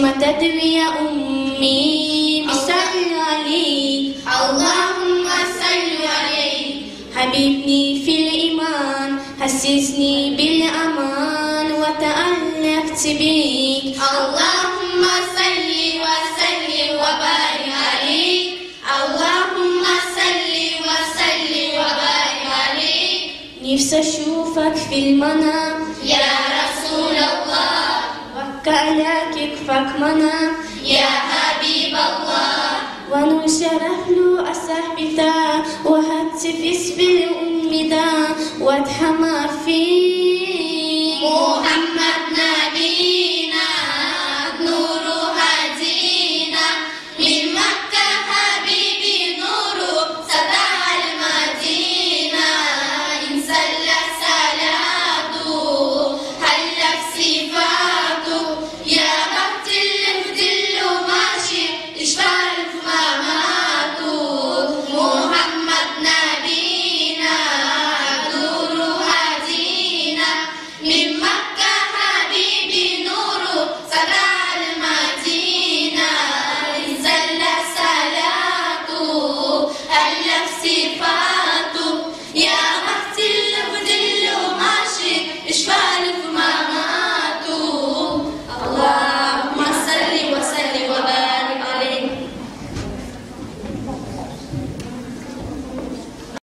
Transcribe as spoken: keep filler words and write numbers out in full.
ما تدري يا أمي بصلي عليك. اللهم صل عليك. حببني في الإيمان، حسسني بالأمان، وتعلقت بيك. اللهم صل وسلم وبارك عليك. اللهم صل وسلم وبارك عليك. نفسي أشوفك في المنام يا رسول الله، وأبكي على كتفك وأنام يا حبيب الله. ونور شرف له أصحابته، وهتف في الأمة، وأتحمى